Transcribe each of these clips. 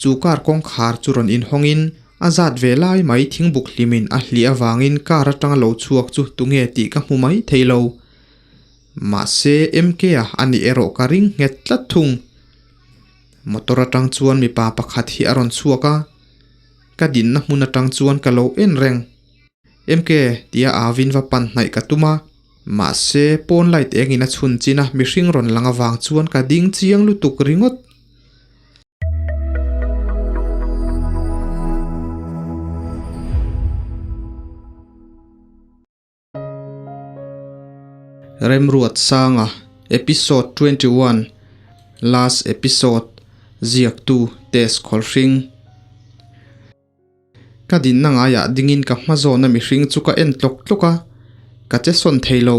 Chu car kawngkhar chu rawn inhawngin a zat ve lai mai thingbuk hlimin a hliah avangin car atanga lo chhuak chu tunge tih ka hmu mai thei lo. Mahse MK-a a nih erawh ka ring nghet tlat thung. Motor atang chuan mipa pakhat hi a rawn chhuak a, ka dinna hmun atang chuan ka lo en reng. MK tia avin va pan hnaih ka tum a, mahse pawn light engin a chhun chin a mihring rawn lang avang chuan ka ding chiang lutuk ringawt. Remruatsanga Episode 21 Last Episode Ziaktu Tess Khawlhring Ka dinna ngaiah dingin ka hma zawna mihring chu ka en tlawk tlawk a, ka che sawn thei lo.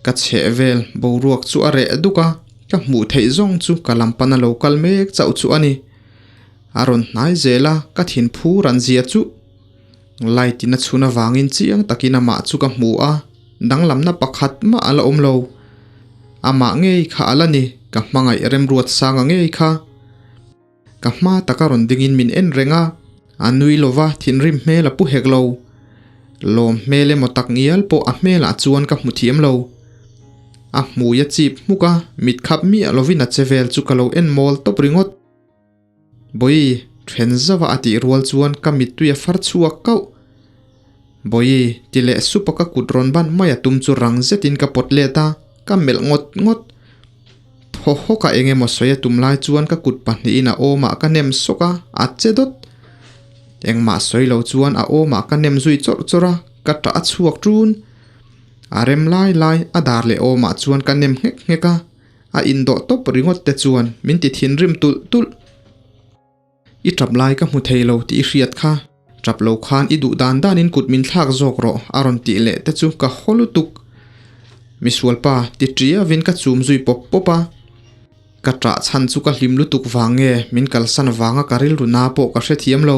Ka chheh vel boruak chu a reh duk a, ka hmuh theih zawng chu ka lam pana lo kal mek chauh chu a ni. A rawn hnai zel a, ka thin phur an zia chuh. Light in a chhun avangin chiang takin amah chu ka hmu a, danglamna pakhat mah a la awm lo. Amah ngei kha a la ni, ka hmangaih Remruatsanga ngei kha. Ka hma taka rawn dingin min en reng a, a nui lova thinrim hmel a pu hek lo. Lawm hmel emaw tak ngial pawh a hmelah chuan ka hmu thiam lo. A hmui a chip hmuk a, mit khap miah lovin a che vel chu ka lo en mawl tawp ringawt. Bawi, then zauh a a tih rual chuan ka mittui a far chhuak kauh. Bawi, ti leh sup a ka kut rawn ban mai a tum chu rang zetin ka pawt let a, ka melh ngawt ngawt. Thaw hawk a eng emaw sawi a tum lai chuan ka kut pahnihin a awmah ka nem sawk a, a che dawt. Engmah sawi lo chuan a awmah ka nem zui chawrh chawrh a, ka tah a chhuak ṭun. A rem lai lai a dar leh awmah chuan ka nem nghek nghek a. A indawh tawp ringawt te chuan min ti thinrim tulh tulh. I tap lai ka hmu thei lo tih i hriat kha, tap lo khan i duh dan danin kut min thlak zawk rawh a rawn tih leh te chu ka haw lutuk. Misualpa ti ṭiavin ka chum zui pawp pawp a. Ka ṭah chhan chu ka hlim lutuk vang nge min kalsan vanga ka rilru na pawh ka hrethiam lo.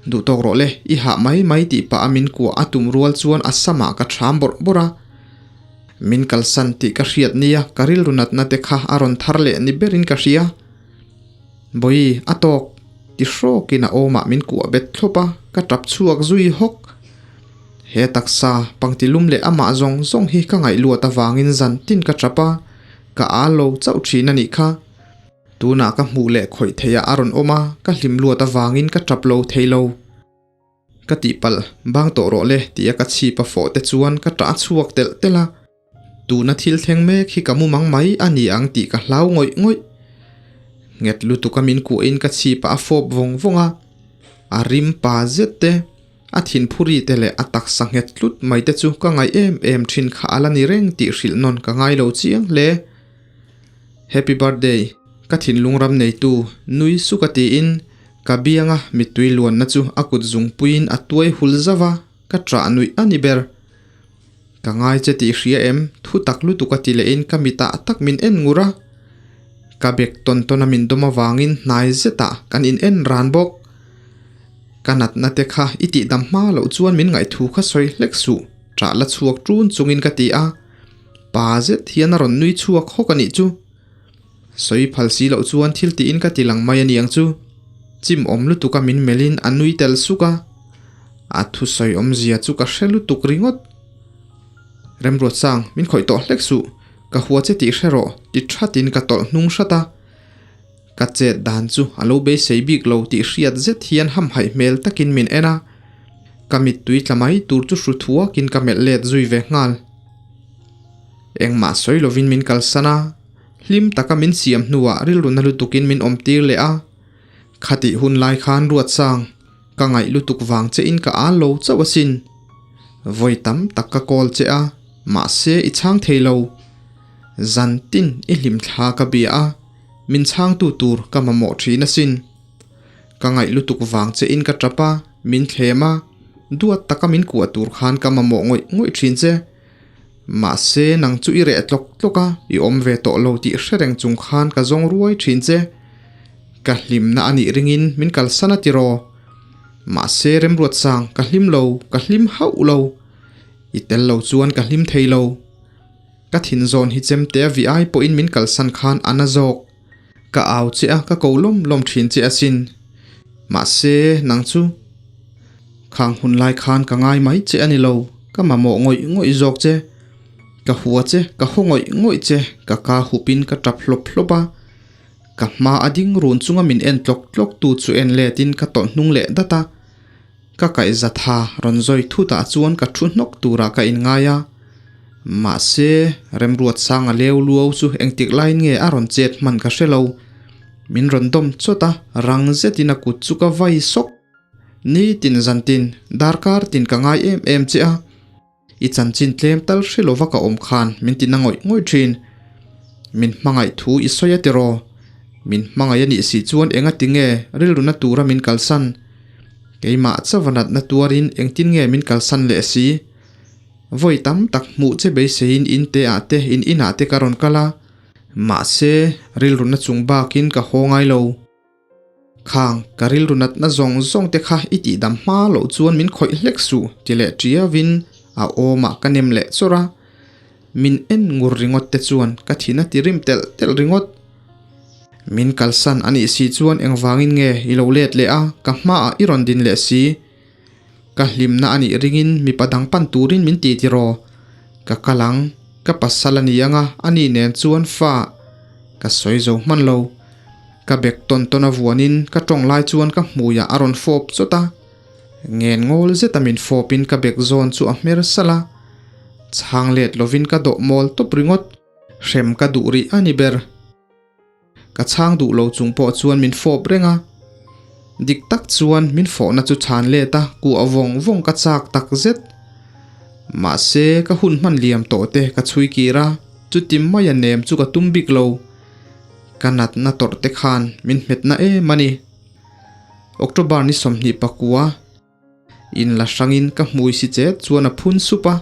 Duh tawk rawh le, i hah mai mai tih pah a min kuah a tum rual chuan a samah ka ṭham bawrh bawrh a. Min kalsan tih ka hriat nia ka rilru natna te kha a rawn thar leh ni berin ka hria. Bawi, a tawk, ti hrawkin a awmah min kuah bet thlawp a, ka ṭap chhuak zui hawk. He taksa, pangtilum leh amah zawng zawng hi ka ngaihluat avangin zan tin ka ṭap a, ka âl lo chauh ṭhin a nih kha. Tunah ka hmuh leh khawih theih ah a rawn awm a, ka hlim luat avangin ka tap lo thei lo. Ka tihpalh, bang tawh rawh le tia ka chhip a fawh te chuan ka tah chhuak telh telh a. Tuna thil thleng mek hi ka mu mang mai a ni ang tih ka hlau ngawih ngawih. Nghet lutuk a min kuahin ka chhip ah a fawp vawng vawng a, a rim pa zet te, a thinphuri te leh a taksa nghet tlut mai te chu ka ngaih em em thin kha a la ni reng tih hrilh nawn ka ngai lo chiang hle. Happy birthday, ka thinlung ram neitu, nui suk a tiin ka bianga mittui luanna chu a kut zungpuiin a tuai hul zauh a, ka ṭah nuih a ni ber. Ka ngai che tih hria em, thu tak lutuk a ti lehin ka mitah tak min en ngur a. Ka bek tawn tawn a min dawm avangin hnai zetah kan in en ran bawk. Ka natna te kha i tihdam hma loh chuan min ngaihthu kha sawi hlek suh, ṭah la chhuak ṭun chungin ka ti a. Pa zet hian a rawn nui chhuak hawk a nih chu. Sawi phal si loh chuan thil tiin ka ti lang mai a niang chu. Chim awm lutuk a min melhin a nui tel suk a. A thusawi awmzia chu ka hre lutuk ringawt. Remruatsang, min khawih tawh hlek suh. Ka hua che tih hre rawh, ti thatin ka tawlh hnung hrat a. Ka chet dan chu a lo beisei bik lo tih hriat zet hian hamhaih hmel takin min en a. Ka mittui tla mai tur chu hru thuakin ka melh let zui ve nghal. Engmah sawi lovin min kalsan a, hlim taka min siam hnuah rilru na lutukin min awm tir leh a. Khatih hun lai khan Ruatsang, ka ngaih lutuk vang che in ka al lo chauh asin. Vawi tam tak ka call che a, mahse i chhang thei lo. Zan tin i hlim thla ka bia a, min chhangtu tur ka mamawh thin asin. Ka ngaih lutuk vang che in ka tap a, min thlem a, duat taka min kuah tur khan ka mamawh ngawih ngawih thin che. Mahse nang chu i reh tlawk tlawk a, i awm ve tawh lo tih hre reng chung khan ka zawng ruai thin che. Ka hlimna a nih ringin min kalsan a tiraw. Mahse Remruatsang, ka hlim lo, ka hlim hauh lo. I tel lo chuan ka hlim thei lo. Ka thinzawn hi chemte a vi ai pawhin min kalsan khan a na zawk. Ka au che a, ka ko lawm lawm thin che asin. Mahse, nang chu khang hun lai khan ka ngai mai che a ni lo, ka mamawh ngawih ngawih zawk che. Ka hua che, ka haw ngawih ngawih che, ka ka hupin ka tap hlawp hlawp a. Ka hma a ding run chunga min en tlawk tlawk tu chu en letin ka tawlh hnung leh dat a. Ka kaihza tha rawn zawi thutah chuan ka thu hnawk turah ka inngai a. Mahse, Remruatsanga leu luau chu engtik laiin nge a rawn chet hman ka hre lo. Min rawn dawm chawt a, rang zetin a kut chu ka vai sawk. Nitin zantin, darkar tin ka ngai em em che a. I chanchin tlem tal hre lova ka awm khan min ti na ngawih ngawih thin. Min hmangaih thu i sawi a tiraw? Min hmangaih a nih si chuan enga ti nge rilruna tura min kalsan? Keimah chauva natna tuarin engtin nge min kalsan leh si? Vawi tam tak hmuh che beiseiin in te ah te in inah te ka rawn kal a, mahse rilruna chung bakin ka haw ngai lo. Khang, ka rilru natna zawng zawng te kha i tihdam hma loh chuan min khawih hlek suh ti leh ṭiauin a awmah ka nem leh chawrh a. Min en ngur ringawt te chuan ka thin a ti rim telh telh ringawt. Min kalsan a nih si chuan engvangin nge i lo let leh a, ka hmaah i rawn din leh si. Ka hlimna a nih ringin mipa dang pan turin min ti tiraw? Ka kal ang, ka pasal a ni anga a ni nen chuan fa ka sawi zo hman lo. Ka bek tawn tawn a vuanin ka tawng lai chuan ka hmuiah a rawn fawp chawt a. Ngen ngawl zeta min fawpin ka bek zawn chu a hmer salh a. Chhang let lovin ka dawh mawl tawp ringawt. Hrem ka duh rih a ni ber. Ka chhang duh lo chung pawh chuan min fawp reng a. Dik tak chuan min fawhna chu chhan let a, kuah vawng vawng ka chak tak zet. Mahse, ka hun hman liam tawh te ka chhui kir a, chuti maia nem chu ka tum bik lo. Ka natna tawrh te khan min hmetna em a ni. October ni 24. In la hrangin ka hmui si chet chuan a phun sup a,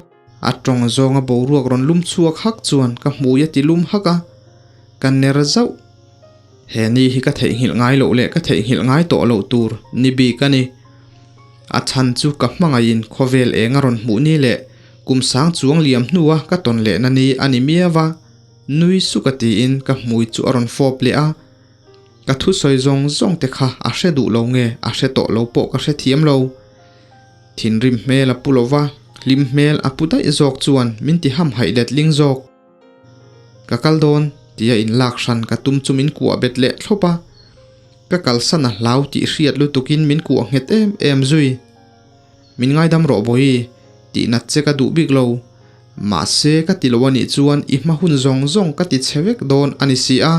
a tawng zawnga boruak rawn lum chhuak hak chuan ka hmui a ti lum hak a, ka ner zauh. He ni hi ka theihnghilh ngai loh leh ka theihnghilh ngai tawh loh tur ni bik a ni. A chhan chu ka hmangaihin khawvel eng a rawn hmuh ni leh kum sang chuang liam hnua ka tawn lehna ni a ni miau a, nui suk a tiin ka hmui chu a rawn fawp leh a. Ka thusawi zawng zawng te kha a hre duh lo nge a hre tawh lo pawh ka hre thiam lo. Thinrim hmel a pu lo va, hlim hmel a pu daih zawk chuan min ti hamhaih letling zawk. Ka kal dawn tia inlak hran ka tum chu min kuah bet leh thlawp a. Ka kalsan a hlau tih hriat lutukin min kuah nghet em em zui. Min ngaidam rawh Bawihi, tih nat che ka duh bik lo. Mahse ka ti lo a nih chuan i hma hun zawng zawng ka ti chhe vek dawn a ni si a.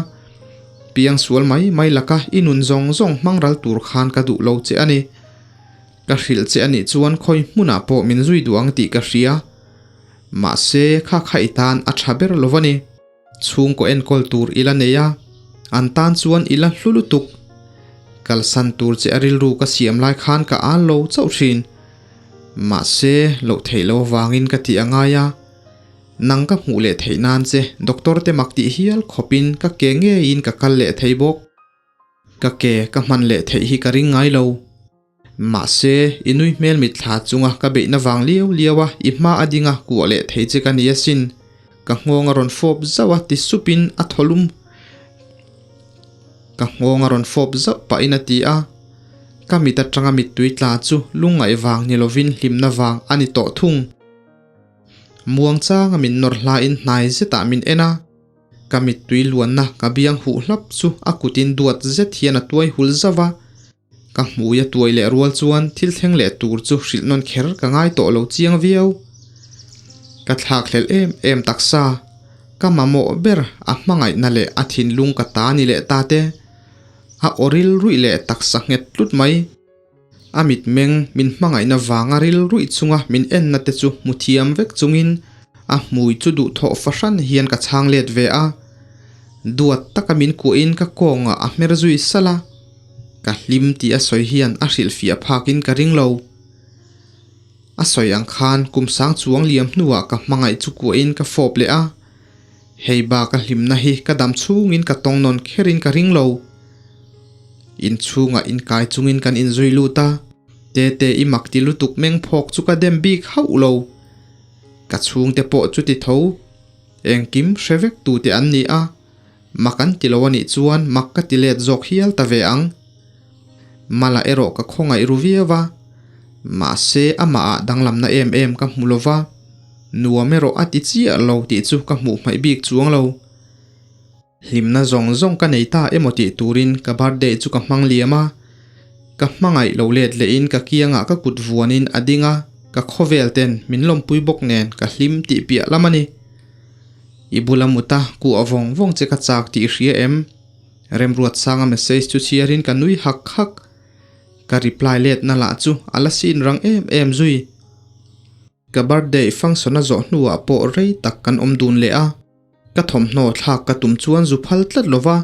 Piang sual mai mai laka i nun zawng zawng hmang ral tur khan ka duh lo che a ni. Ka hrilh che a nih chuan khawi hmunah pawh min zui duh ang tih ka hria. Mahse kha kha i tan a tha ber lo a ni. Chhungkaw enkawl tur i la nei a, an tan chuan i la hlu lutuk. Kalsan tur che a rilru ka siam lai khan ka al lo chauh thin. Mahse, loh theih lo avangin ka tih a ngai a. Nang ka hmuh leh theih nan che doctor te mak tih hial khawpin ka ke ngeiin ka kal leh thei bawk. Ka ke ka hman leh theih hi ka ring ngai lo. Mahse, i nui hmel mitthla chunga ka beihna vang liau liau a, i hma a dinga kuah leh thei che ka ni asin. Ka nghawng a rawn fawp zauh a ti supin a thaw lum. Ka nghawng a rawn fawp zauh pahin a ti a. Ka mit atanga mittui tla chu lungngaih vang ni lovin hlimna vang a ni tawh thung. Muangchanga min nawr hlain hnai zetah min en a. Ka mittui luanna ka biang huh hlap chu a kutin duat zet hian a tuai hul zauh a. Ka hmui a tuai leh rual chuan thil thleng leh tur chu hrilh nawn kher ka ngai tawh lo chiang viau. Ka thlak hlelh em em taksa, ka mamawh ber a hmangaihna leh a thinlung ka ta ni leh ta te. A aw ril ruih leh taksa nghet tlut mai. A mitmeng min hmangaihna vanga ril ruih chunga min enna te chu hmu thiam vek chungin a hmui chu duhthawh fahran hian ka chhang let ve a. Duat taka min kuahin ka kawngah a hmer zui salh a. Ka hlim tih a sawi hian a hrilhfiah phakin ka ring lo. A sawi ang khan kum sang chuang liam hnuah ka hmangaih chu kuahin ka fawp leh a. Hei bak a hlimna hi ka dam chhungin ka tawng nawn kherin ka ring lo. Inchhungah inkai chungin kan inzui lut a, Tete i mak ti lutuk meng phawk chu ka dem bik hauh lo. Ka chhungte pawh chuti tho. Engkim hre vek tute an ni a. Mak an ti lo a nih chuan mak ka ti let zawk hial ta ve ang. Mala erawh ka khawngaih ru viau a, mahse amah ah danglamna em em ka hmu lo va, nuam erawh a ti chiah lo tih chu ka hmuh hmaih bik chuang lo. Hlimna zawng zawng ka nei ta emaw tih turin ka birthday chu ka hmang liam a, ka hmangaih lo let lehin ka kiangah ka kut vuanin a ding a, ka khawvel ten min lawmpui bawk nen ka hlim tih piah lam a ni. I bula mut a kuah vawng vawng che ka chak tih i hria em? Remruatsanga message chu chhiarin ka nui hak hak. Ka reply letna lah chu a la sin rang em em zui. Ka birthday function a zawh hnuah pawh rei tak kan awm dun leh a. Ka thawmhnaw thlak ka tum chuan zu phal tlat lo va.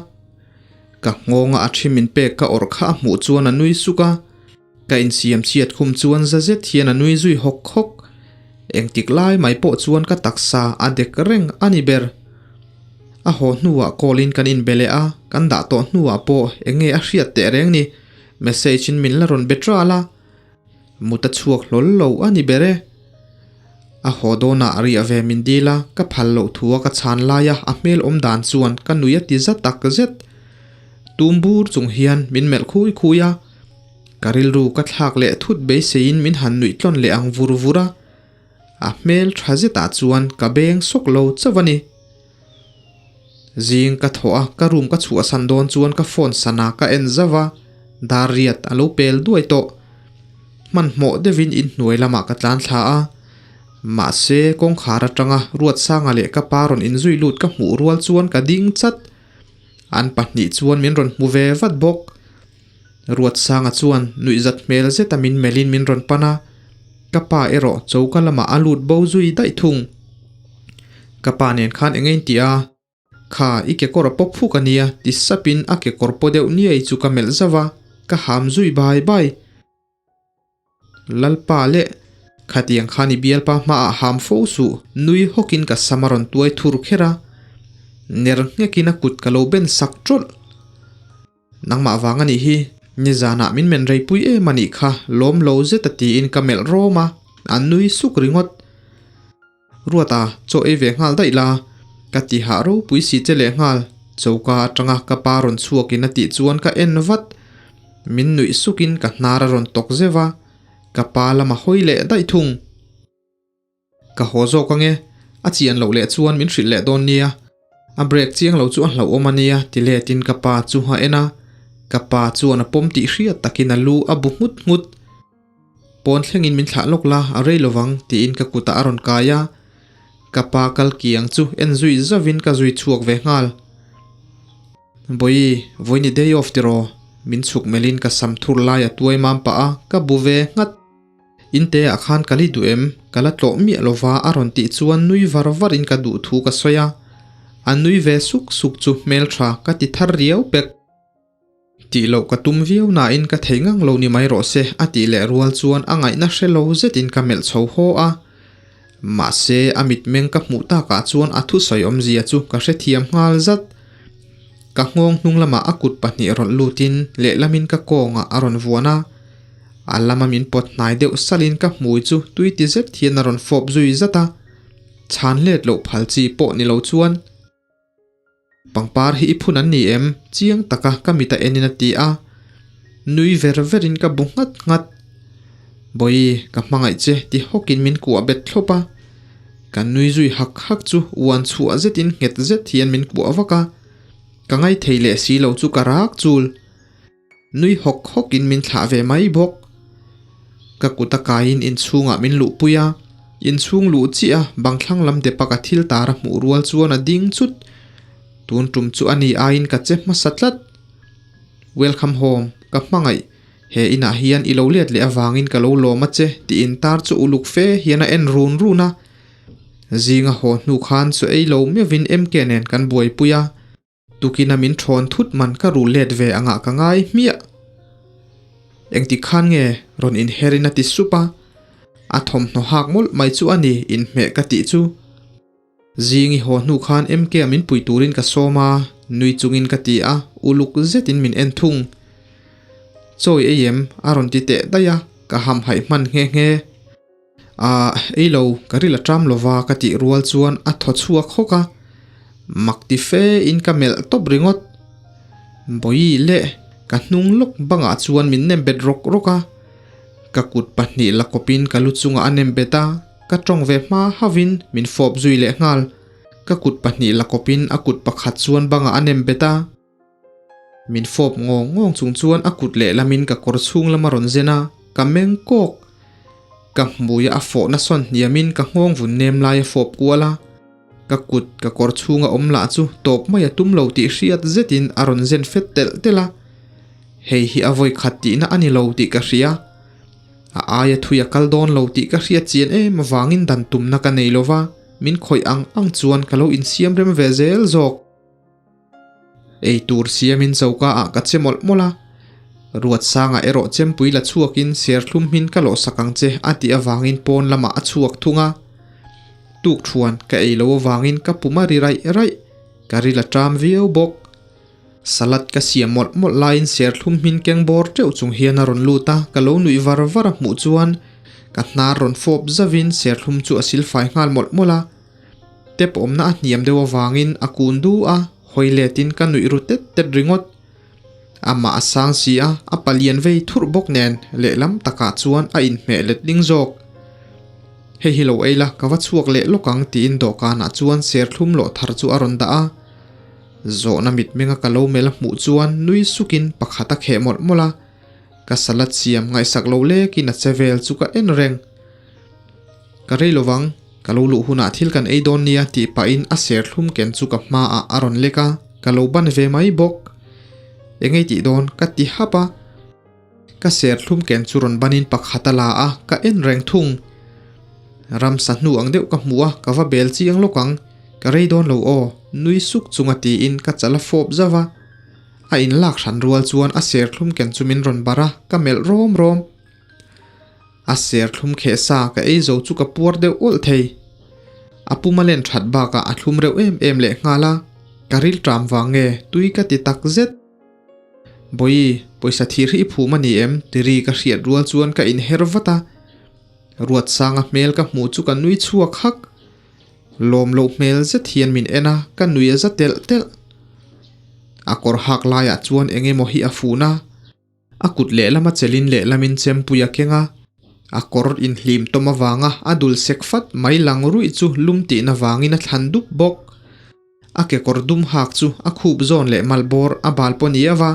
Ka nghawnga a thi min pek ka awrh kha a hmuh chuan a nui suk a. Ka insiam chhiat khum chuan za zet hian a nui zui hawk hawk. Engtik lai mai pawh chuan ka taksa a dek reng a ni ber. A haw hnuah call in kan inbe leh a, kan dah tawh hnuah pawh eng nge a hriat teh reng ni, message in min la rawn be tral a. Mut a chhuak hlawl lo a ni ber e. A haw dawnah a riah ve min dil a, ka phal loh thu a ka chhan lai a, a hmel awm dan chuan ka nui a ti za tak zet. Tum bur chung hian min melh khui khui a, ka rilru ka thlak leh thut beiseiin min han nuih tlawn leh ang vur vur a, a hmel tha zetah chuan ka beng sawk lo chauh a ni. Zing ka thawh a, ka room ka chhuahsan dawn chuan ka phone sana ka en zauh a, dar riat a lo pel duai tawh. Hmanhmawh deuhin inhnuai lamah ka tlan thla a, mahse kawngkhar atanga Ruatsanga leh ka pa rawn inzui lut ka hmuh rual chuan ka ding chat. An pahnih chuan min rawn hmu ve vat bawk. Ruatsanga chuan nuihzat hmel zeta min melhin min rawn pan a, ka pa erawh choka lamah a lut bo zui daih thung. Ka pa nen khan eng engin tih a, Kha i kekawr a pawp fuk a nia ti sapin a kekawr paw deuh niai chu ka melh zauh a, ka ham zui bai bai. Lalpa leh khatiang khan i bialpa hmaah ham fo suh, nui hawkin ka sam a rawn tuai thur kher a, ner nghekin a kut ka lo ben sak tawlh. Nangmah vang a nih hi, nizanah min men reipui em a nih kha, lawm lo zet a tiin ka melh rawm a, a nui suk ringawt. Ruata, chaw ei ve nghal daih la, ka ti hah ropui si che leh nghal, choka atanga ka pa rawn chhuakin a tih chuan ka en vat. Min nuih sukin ka hnar a rawn tawk zeuh a, ka pa lama hawi leh daih thung. Ka haw zawk ange, a chian loh leh chuan min hrilh leh dawn nia. A break chiang lo chu a hlauhawm a nia ti letin ka pa chu a en a, ka pa chuan a pawm tih hriat takin a lu a bu nghut nghut. Pawn thlengin min thlah lawk la, a rei lovang tiin ka kutah a rawn kai a, ka pa kal kiang chu en zui zauhin ka zui chhuak ve nghal. Bawihi, vawiin i day off tiraw? Min chhuk melhin ka sam thur lai a tuai mam pah a, ka bu ve nghat. Inte ah khan ka li duh em? Ka la tlawh miah lova a rawn tih chuan nui var var in ka duh thu ka sawi a. A nui ve suk suk chu hmeltha ka ti thar riau pek. Tih loh ka tum viau nain ka thei ngang lo ni mai rawh se a tih leh rual chuan a ngaihna hre lo zetin ka melh chho haw a. Mahse a mitmeng ka hmuh takah chuan a thusawi awmzia chu ka hrethiam nghal zat. Ka nghawng hnung lamah a kut pahnih rawn lutin lehlamin ka kawngah a rawn vuan a. A lama min pawt hnai deuh salin ka hmui chu tui ti zet hian a rawn fawp zui zat a, chhan let loh phal chi pawh ni lo chuan, Pangpar hi i phun an ni em? Chiang taka ka mit a enin a ti a, nui ver verin ka bu nghat nghat. Bawihi, ka hmangaih che ti hawkin min kuah bet thlawp a, ka nui zui hak hak chu uan chhuah zetin nghet zet hian min kuah vak a, ka ngaithei leh si lo chu ka rak chul. Nui hawk hawk in min thlah ve mai bawk. Ka kut a kaiin inchhungah min luhpui a, inchhung luh chiah a bangthlang lam depa ka thil tar a hmuh rual chuan a ding chut. Tun tum chu a ni aiin ka che hmasa tlat. Welcome home, ka hmangaih. He inah hian i lo let leh avangin ka lo lawm a che tiin tar chu uluk fe hian a en run run a. Zinga haw hnu khan chu ei lo meuhin MK nen kan buaipui a. Tukina min thawn thut man ka ruh let ve angah ka ngai hmiah. Engtik khan nge rawn inherin a ti sup a, a thawmhnaw hak mawlh mai chu a ni inhmeh ka tih chu. Zing i haw hnu khan MK a min pui turin ka sawm a, nui chungin ka ti a, uluk zetin min en thung. Chawi ei em? a rawn ti teh daih a, ka hamhaih hman nghe nghe. Ahh, ei lo, ka ril a ṭam lova ka tih rual chuan a thaw chhuak hawk a. Mak ti fe in ka melh tawp ringawt. Bawi leh ka hnung lawk bangah chuan min nem bet rawk rawk a. Ka kut pahnih la kawpin ka lu chungah a nem bet a, ka tawng ve hma hauhin min fawp zui leh nghal. Ka kut pahnih la kawpin a kut pakhat chuan bangah a nem bet a. Min fawp ngawng ngawng chung chuan a kut lehlamin ka kawr chhung lam a rawn zen a, ka meng kawk. Ka hmuia a fawhna sawn hniamin ka nghawng vun nem lai a fawp kual a. Ka kut ka kawr chhunga awm lah chu tawp mai a tum lo tih hriat zetin a rawn zen fet telh telh a. Hei hi a vawi khat tihna a ni lo tih ka hria. A aia thui a kal dawn lo tih ka hriat chian em avangin dan tumna ka nei lova, min khawih ang ang chuan ka lo insiam rem ve zel zawk. Ei tur siamin choka ah ka che mawlh mawlh a, Ruatsanga erawh chempui la chhuakin serthlum hmin ka lawhsak ang che a tih avangin pawn lamah a chhuak thung a. Tukthuan ka ei lo avangin ka pum a ri raih raih, ka ril a ṭam viau bawk. Salad ka siam mawlh mawlh laiin serthlum hmin keng bawr ṭeuh chung hian a rawn lut a, ka lo nuih var var a hmuh chuan ka hnar rawn fawp zavin serthlum chu a silfai nghal mawlh mawlh a. Tep awmna a hniam deuh avangin a kun du a, hawi letin ka nuih ru tet tet ringawt. Amah a sang si a, a palian vei thurh bawk nen lehlam takah chuan a inhmeh letling zawk. Hei hi lo ei la, ka va chhuak leh lawk ang tiin dawhkanah chuan serthlum lawh thar chu a rawn dah a. Zawhna mitmenga ka lo mel a hmuh chuan nui sukin pakhat a kheh mawlh mawlh a. Ka salad siam ngaihsak lo lekin a che vel chu ka en reng. Ka rei lovang, ka lo luh hunah thil kan ei dawn nia tih pahin a serthlum ken chu ka hmaah a rawn lek a, ka lo ban ve mai bawk. Engei tih dawn? ka ti hap a. Ka serthlum ken chu rawn banin pakhat a la a, ka en reng thung. Ramsa hnu ang deuh ka hmu a, ka va bel chiang lawk ang. Ka rei dawn lo aw, nui suk chunga tiin ka chal a fawp zauh a. A inlak hran rual chuan a serthlum ken chu min rawn barh a, ka melh rawm rawm. A serthlum kheh sa ka ei zo chu ka puar deuh awlh thei. A pum a len that bakah a thlum reuh em em leh nghal a, ka ril ṭam vang nge tui ka ti tak zet. Bawi, pawisa thir hi i phum a ni em? ti ri ka hriat rual chuan ka inher vat a. Ruatsanga hmel ka hmuh chu ka nui chhuak hak. Lawm loh hmel zet hian min en a, ka nui a za telh telh. A kawr hak laiah chuan eng emaw hi a fun a. A kut lehlama chelin lehlamin chempui a keng a, a kawr inhlim tawm avanga a dul sek fat mai lang ruih chu lum tihna vangin a thlan dup bawk. A kekawr dum hak chu a khup zawn leh malbawr a bal pawh ni ava,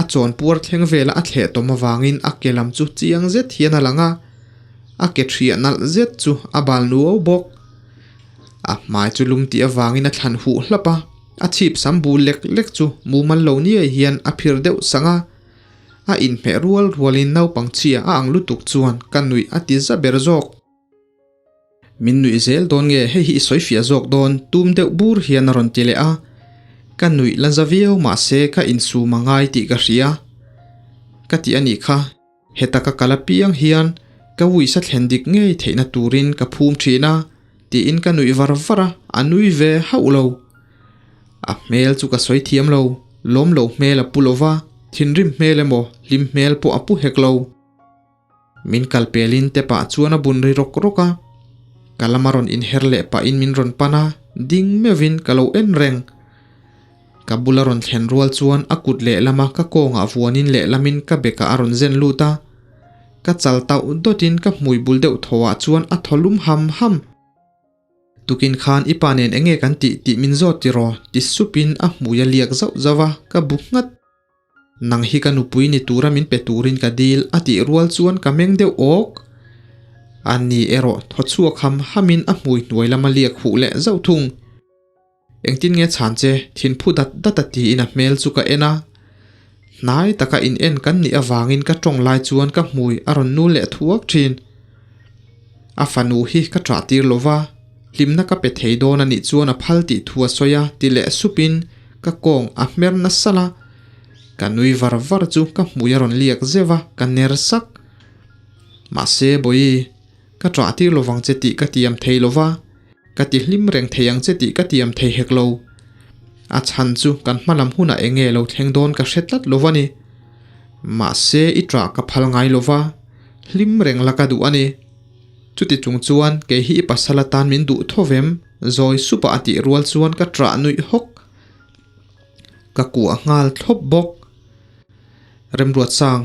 a chawn puar thleng vela a thleh tawm avangin a ke lam chu chiang zet hian a lang a, a ke thiah nalh zet chu a bal nuau bawk. A hmai chu lum tih avangin a thlan huh hlap a. A chhip sam bul lek lek chu mumal lo niai hian a phir deuh sang a, a inhmeh rual rualin naupang chhia a ang lutuk chuan ka nuih a ti za ber zawk. Min nuih zel dawn nge hei hi i sawi fiah zawk dawn tum deuh bur hian a rawn ti leh a, ka nuih la za viau mahse ka insum a ngai tih ka hria. Ka ti a nih kha. Heta ka kal apiang hian ka uisa thlen dik ngei theihna turin ka phum thin a, tiin ka nuih var var a, a nui ve hauh lo. A hmel chu ka sawi thiam lo, lawm lo hmel a pu lo va, thinrim hmel emaw hlim hmel pawh a pu hek lo. Min kal pelin te pah chuan a bun ri rawk rawk a, ka lama rawn inher leh pahin min rawn pan a, ding meuhin ka lo en reng. Ka bula rawn thlen rual chuan a kut lehlama ka kawngah vuanin lehlamin ka bekah a rawn zen lut a. Ka chal tauh dawtin ka hmui bul deuh thawhah chuan a thaw lum ham ham. Tukin khan i pa nen enge kan tih tih min zawt tiraw? ti supin a hmui a liak zauh zauh a, ka bu nghat. Nang hi ka nupui ni tura min pe turin ka dil a tih rual chuan ka meng deuh awk. A ni erawh thaw chhuak ham hamin a hmui hnuai lama liak huh leh zauh thung. Engtin nge chhan che thinphu dat dat a tiin a hmel chu ka en a. Hnai taka in en kan nih avangin ka tawng lai chuan ka hmui a rawn nul leh thuak thin. A fanu hi ka ṭah tir lo va, hlimna ka pe thei dawn a nih chuan a phal tih thu a sawi a ti leh supin ka kawng a hmer nasa la. Ka nui var var chu ka hmui a rawn liak zeuh a, ka ner sak. Mahse Bawihi, ka ṭah tir lovang che tih ka tiam thei lo va. Ka ti hlim reng thei ang che tih ka tiam thei hek lo. A chhan chu kan hma lam hunah eng nge lo thleng dawn ka hre tlat lo va ni. Mahse i ṭah ka phal ngai lo va, hlim reng la ka duh a ni. Chuti chung chuan kei hi i pasal atan min duh tho vem? Zawi supa a tih rual chuan ka ṭah nuih hawk. Ka kuah nghal thlawp bawk. Remruatsang,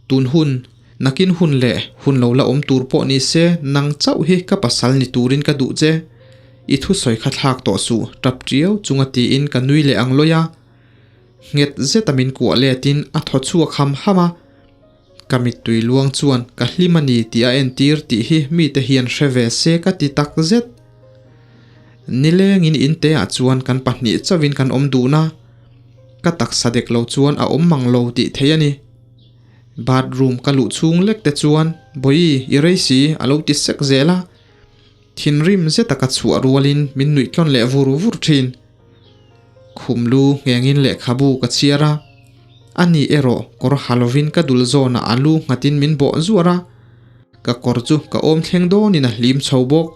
tun hun, nakin hun leh hun lo la awm tur pawh ni se nang chauh hi ka pasal ni turin ka duh che. I thusawi kha thlak tawh suh, tap ṭiau chunga tiin ka nui leh ang lawi a. Nghet zeta min kuah letin a thaw chhuak ham ham a. Ka mittui luang chuan ka hlim a ni tih a entir tih hi mite hian hre ve se ka ti tak zet. Nilengin inte ah chuan kan pahnih chauhin kan awm dun a, ka taksa dek lo chuan a awm mang lo tih theih a ni. Bathroom ka luh chhung lek te chuan Bawihi i rei si a lo ti sek zel a, thinrim zeta ka chhuah rualin min nuih tlawn leh vur vur thin. Khum lu nghengin lehkhabu ka chhiar a, ani erawh kawr ha lovin ka dul zawnah a lu nghatin min bawh zuar a, ka kawr chu ka awm thleng dawnin a hlim chho bawk.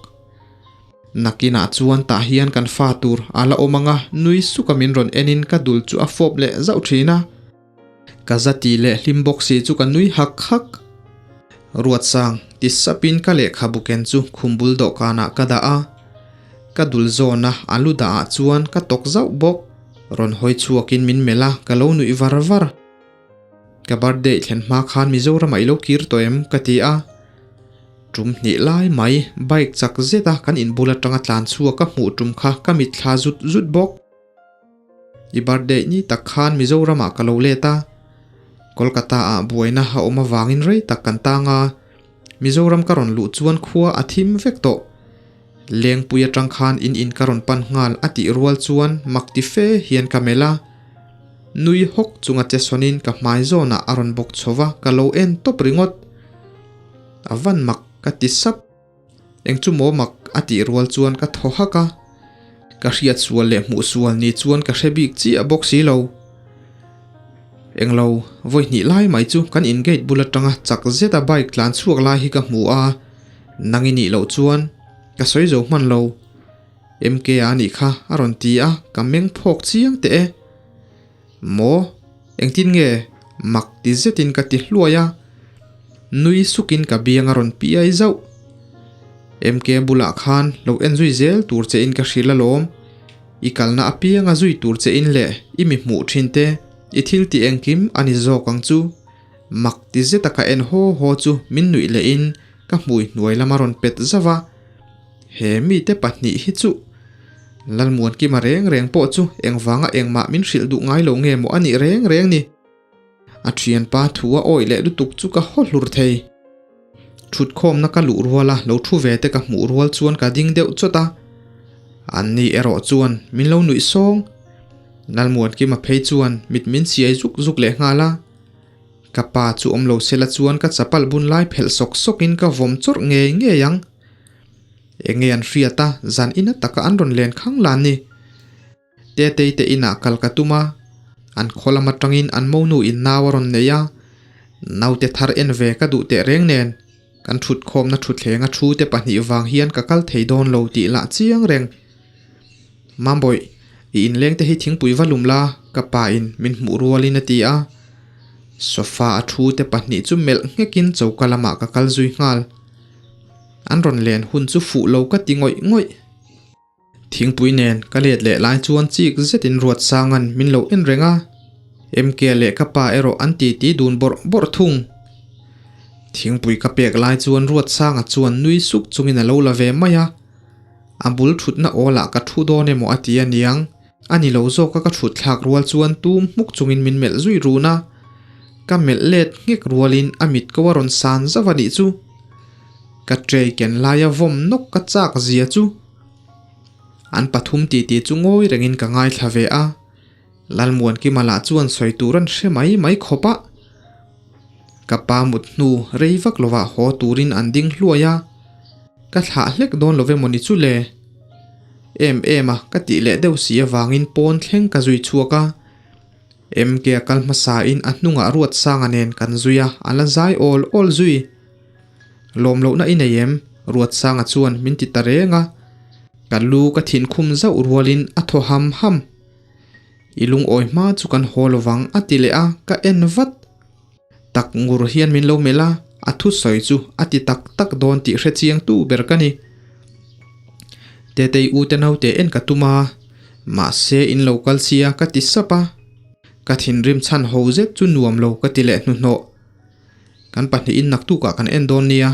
Nakinah chuan tah hian kan fa tur a la awm ang a, nui suka min rawn enin ka dul chu a fawp leh zauh thin a. Ka za ti leh hlim bawk si chu ka nui hak hak. Ruatsang, ti sapin ka lehkhabu ken chu khum bul dawhkanah ka dah a. Ka dul zawna a lu dah ah chuan ka tawk zauh bawk. Rawn hawi chhuakin min melh a, ka lo nuih var var. Ka birthday thlen hma khan Mizoramah i lo kir tawh em? ka ti a. Tum hnih lai mai bike chak zeta kan inbul atanga tlan chhuak ka hmuh tum kha ka mitthla zut zut bawk. I birthday ni tak khan Mizoramah ka lo let a, Kolkata ah buaina a awm avangin rei tak kan tang a, Mizoram ka rawn luh chuan khua a thim vek tawh. Lengpui atang khan in in ka rawn pan nghal a tih rual chuan mak ti fe hian ka melh a. Nui hawk chunga che sawnin ka hmai zawnah a rawn bawk chho va, ka lo en tawp ringawt. A van mak ka ti sap. Eng chu maw mak a tih rual chuan ka thaw hak a, ka hriat sual leh hmuh sual ni chuan ka hre bik chiah bawk si lo. Englo, vawi hnih lai mai chu kan in gate bul atanga chak zeta bike tlan chhuak lai hi ka hmu a, nang i nih loh chuan ka sawi zo hman lo. MK a nih kha a rawn ti a, ka meng phawk chiang teh e. Maw? Engtin nge? Mak ti zetin ka ti hluai a. Nui sukin ka biang a rawn piai zauh. MK bulah khan lo en zui zel tur che in ka hrilh alawm. I kalna apianga zui tur che in leh i mi hmuh thin te, i thil tih engkim a ni zawk ang chu. Mak ti zeta ka en haw haw chu min nuih leh in ka hmui hnuai lam a rawn pet zauh a. He mite pahnih hi chu Lalmuankima reng reng pawh chu engvanga engmah min hrilh duh ngai lo nge maw a nih reng reng ni. A thianpa thu a awih leh lutuk chu ka haw hlur thei. Thutkhawmna ka luh ruala lo thu ve te ka hmuh rual chuan ka ding deuh chawt a. Anni erawh chuan min lo nuih sawng. Lalmuankima phei chuan mit min siai zuk zuk leh nghal a. Ka pa chu awm lo sela chuan ka chapal bun lai phelh sawk sawkin ka vawm chawrh ngei ngei ang. Enge an hriat a, zan ina taka an rawn len khang lan ni. Tetei te inah kal ka tum a, an khaw lam atangin an monu in nau a rawn nei a, naute thar en ve ka duh teh reng nen, kan thutkhawmna thutthleng a thu te pahnih vang hian ka kal thei dawn lo tih lah chiang reng. Mambawih, i inleng te hi thingpui va lum la, ka pa in min hmuh rualin a ti a. Sofa a thu te pahnih chu melh nghekin choka lamah ka kal zui nghal. An rawn len hun chu fuh lo ka ti ngawih ngawih. Thingpui nen ka let leh lai chuan chik zetin Ruatsanga'n min lo en reng a, MK leh ka pa erawh an titi dun bawrh bawrh thung. Thingpui ka pek lai chuan Ruatsanga chuan nui suk chungin a lo la ve mai a, a bul thutna awlah ka thu dawn emaw a ti a niang, a ni lo zawka ka thut thlak rual chuan tum hmuk chungin min melh zui run a, ka melh let nghek rualin a mit ko a rawn san zauh a nih chu. Ka tray ken laia vawm nawk ka chak zia chu an pathum titi chu ngawi rengin ka ngaithla ve a, Lalmuankima lah chuan sawi tur an hre mai mai khawp a. Ka pa mut hnu rei vak lovah haw turin an ding hluai a, ka thlah hlek dawn love mawni chu le? Em em a ka tih leh deuh si avangin pawn thleng ka zui chhuak a. MK a kal hmasa in a hnungah Ruatsanga nen kan zui a, a la zai awl awl zui. Lawm lohna i nei em? Ruatsanga chuan min ti ta reng a. Ka lu ka thin khum zauh rualin a thaw ham ham. I lungawi hma chu kan haw lovang a ti leh a, ka en vat. Tak ngur hian min lo melh a, a thusawi chu a ti tak tak dawn tih hre chiang tu ber ka ni. Tetei u te naute en ka tum a, mahse in lo kal sia ka ti sap a. Ka thinrim chhan ho zet chu nuam lo ka ti leh hnuhnawh. Kan pahnihin naktukah kan en dawn nia,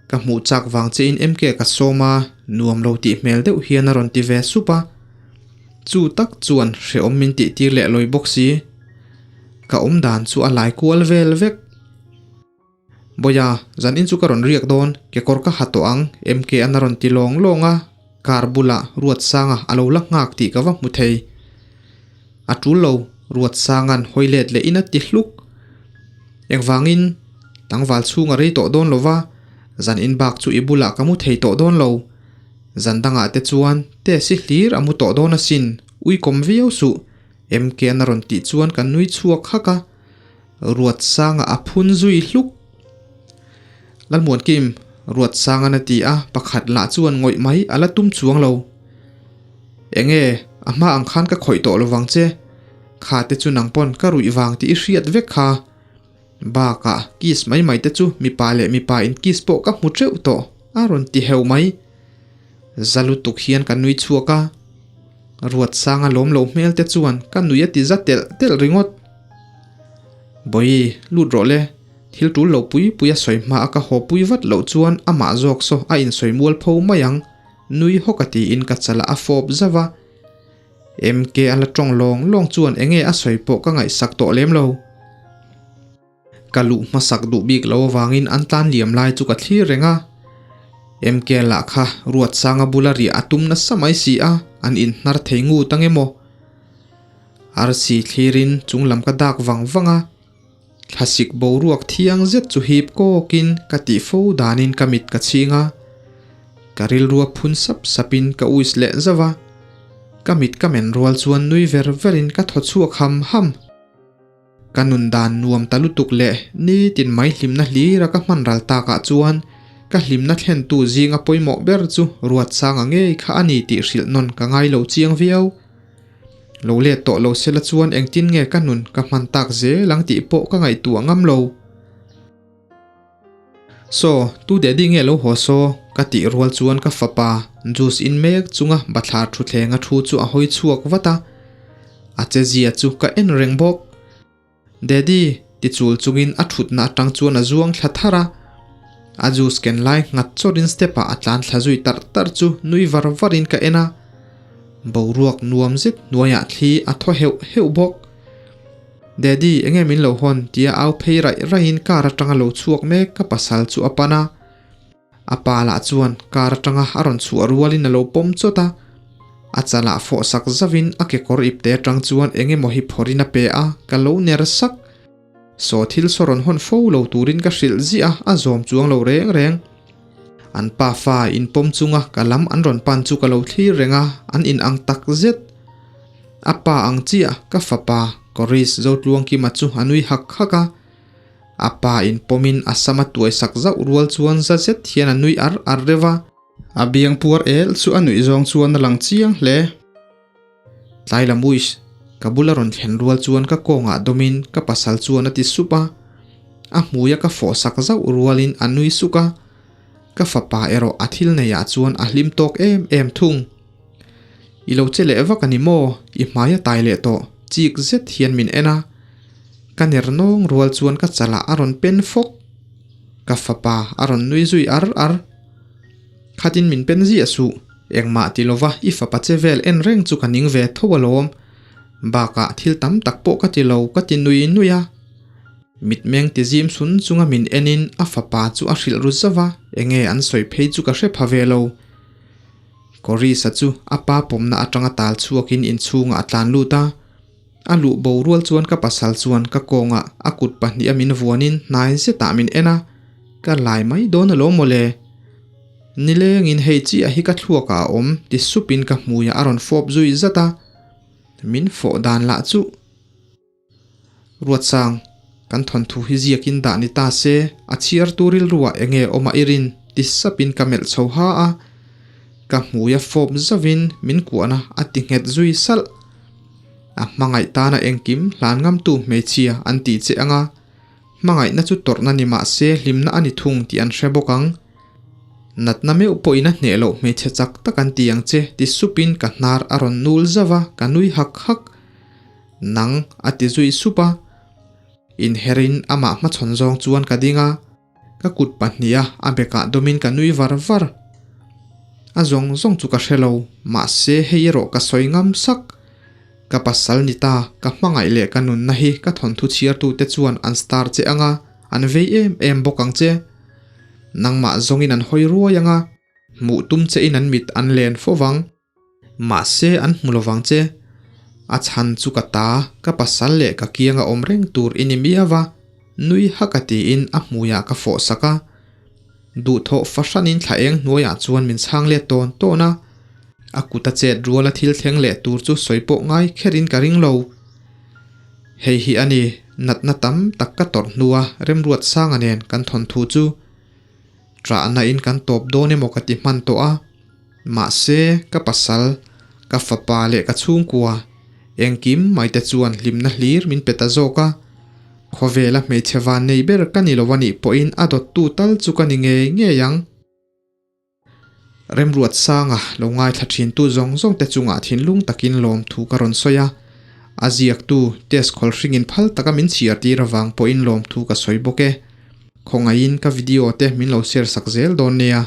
ka hmuh chak vang che in MK ka sawm a, nuam lo tih hmel deuh hian a rawn ti ve sup a. Chu tak chuan hrehawm min tih tir leh lawi bawk si. Ka awm dan chu a lai kual vel vek. Bawia, zan in chu ka rawn riak dawn, kekawr ka ha tawh ang, MK an a rawn ti lawng lawng a, car bulah Ruatsanga a lo la nghak tih ka va hmu thei. A tul lo, Ruatsanga'n hawi let leh in a ti hluk. Engvangin, tlangval chhung a rei tawh dawn lo va, zan in bak chu i bulah ka mu thei tawh dawn lo. Zan dangah te chuan test i hlir a mu tawh dawn asin, ui kawm viau suh, MK-an a rawn tih chuan ka nui chhuak hak a. Ruatsanga a phun zui hluk. Lalmuankim, Ruatsanga'n a ti a, pakhat lah chuan ngawih mai a la tum chuang lo. Enge, a hma ang khan ka khawih tawh lovang che. Kha te chu nang pawn ka ruih vang tih i hriat vek kha. Bakah, kiss mai mai te chu mipa leh mipa in kiss pawh ka hmu teuh tawh, a rawn ti heu mai. Za lutuk hian ka nui chhuak a. Ruatsanga lawm lo hmel te chuan ka nui a ti za telh telh ringawt. Bawi, lut rawh le. Thil tul lo pui pui a sawi hma a ka haw pui vat loh chuan amah zawk saw a insawi mual pho mai ang, nui hawk a tiin ka chalah a fawp zauh a. MK a la tawng lawng lawng chuan enge a sawi pawh ka ngaihsak tawh lem lo. Ka luh hmasak duh bik lo avangin an tlan liam lai chu ka thlir reng a. MK lah kha Ruatsanga bula riah a tum nasa mai si a, an inhnar thei ngut ang emaw? Arsi thlirin chung lam ka dak vang vang a, thlasik boruak thiang zet chu hip kawkin ka tih fo danin ka mit ka chhing a, ka rilrua phun sap sapin ka uis leh zauh a, ka mit ka men rual chuan nui ver verin ka thaw chhuak ham ham. Ka nun dan nuam ta lutuk leh nitin mai hlimna hlira ka hman ral takah chuan ka hlimna thlentu zinga pawimawh ber chu Ruatsanga ngei kha a ni tih hrilh nawn ka ngai lo chiang viau. Lo let tawh lo sela chuan engtin nge ka nun ka hman tak zel ang tih pawh ka ngaihtuah ngam lo. Saw, tu daddy nge lo haw saw? ka tih rual chuan ka fapa juice in mek chunga bathlar thuthlenga thu chu a hawi chhuak vat a. A che zia chu ka en reng bawk. Daddy, ti chul chungin a thutna atang chuan a zuang thla thar a. A juice ken lai nghat chawrin step ah a tlan thla zui tarh tarh chu nui var varin ka en a. Boruak nuam zet hnuaiah thli a thaw heuh heuh bawk. Daddy, enge min lo hawn? tia au phei raih raihin car atanga lo chhuak mek ka pasal chu a pan a. A pa lah chuan car atanga a rawn chhuah rualin a lo pawm chawt a, a chalah fawh sak zauhin a kekawr ipte atang chuan eng emaw hi phawrhin a pe a, ka lo ner sak. Saw thil saw rawn hawn fo lo turin ka hrilh ziah a, a zawm chuang lo reng reng. An pa fa inpawm chunga ka lam an rawn pan chu ka lo thlir reng a, an inang tak zet. A pa ang chiah ka fapa Chorus Zotluangkima chu a nui hak hak a. A pa in pawmin a sam a tuai sak zauh rual chuan za zet hian a nui ar ar reuh a. A biang puar el chu a nuih zawng chuan a lang chiang hle. Tlai la muis, ka bula rawn thlen rual chuan ka kawngah dawmin ka pasal chuan a ti sup a. A hmuia ka fawh sak zauh rualin a nui suk a. Ka fapa erawh a thil neiah chuan a hlim tawk em em thung. I lo che leh vak a ni maw? I hmai a tai leh tawh, chik zet hian min en a. Ka ner nawng rual chuan ka chalah a rawn pen fawk. Ka fapa a rawn nui zui ar ar. Khatin min pen ziah suh, engmah ti lova i fapa che vel en reng chu ka ning ve tho alawm. Bakah thil tam tak pawh ka ti lo ka ti nui nui a. Mitmeng ti zim sun chunga min enin a fapa chu a hrilh ru zauh a, enge an sawi phei chu ka hre pha ve lo. Chorus-a chu a pa pawmna atanga tal chhuakin inchhungah a tlan lut a. A luh bo rual chuan ka pasal chuan ka kawngah a kut pahniha min vuanin hnai zetah min en a, ka lai mai dawn alawm mawle. Nilengin hei chiah hi ka thluakah a awm ti supin ka hmuiah a rawn fawp zui zat a, min fawh dan lah chu. Ruatsang, kan thawnthu hi ziakin dah ni ta se, a chhiartu rilruah eng nge awm a i rin? ti sapin ka melh chho ha a. Ka hmui a fawp zauhin min kuahna a ti nghet zui salh. A hmangaih tana engkim hlan ngamtu hmeichhia an tih che anga, hmangaihna chu tawrhna ni mah se hlimna a ni thung tih an hre bawk ang. Natna meuh pawhin a hneh loh hmeichhe chak tak an ti ang che ti supin ka hnar a rawn nul zauh a, ka nui hak hak. Nang a ti zui sup a. Inherin amah hmachhawn zawng chuan ka ding a. Ka kut pahniha a bekah dawmin ka nui var var. A zawng zawng chu ka hre lo, mahse hei erawh ka sawi ngam sak. Ka pasal ni ta, ka hmangaih leh ka nunna hi ka thawnthu chhiartute chuan an star che anga, an vei em em bawk ang che. Nangmah zawngin an hawi ruai anga, hmuh tum chein an mit an len fo vang. Mahse an hmu lovang che. A chhan chu ka ta, ka pasal leh ka kianga awm reng tur i ni miau a, nui hak a tiin a hmuiah ka fawh sak a. Duhthawh fahranin thla eng hnuaiah chuan min chhang let tawn tawn a. A kut a chet rual a thil thleng leh tur chu sawi pawh ngai kherin ka ring lo. Hei hi a ni, natna tam tak ka tawrh hnua Remruatsanga nen kan thawnthu chu. Ṭahna in kan tawp dawn emaw ka ti hman tawh a. Mahse, ka pasal, ka fapa leh ka chhungkua, engkim mai te chuan hlimna hlir min pe ta zawk a. Khawvela hmeichhe van nei ber ka ni lo a nih pawhin a dawttu tal chu ka ni ngei ngei ang. Remruatsanga lo ngaithla thintu zawng zawng te chungah thinlung takin lawmthu ka rawn sawi a. A ziaktu test khawl hringin phal taka min chhiar tir avang pawhin lawmthu ka sawi bawk e. Khawngaihin ka video te min lo share sak zel dawn nia.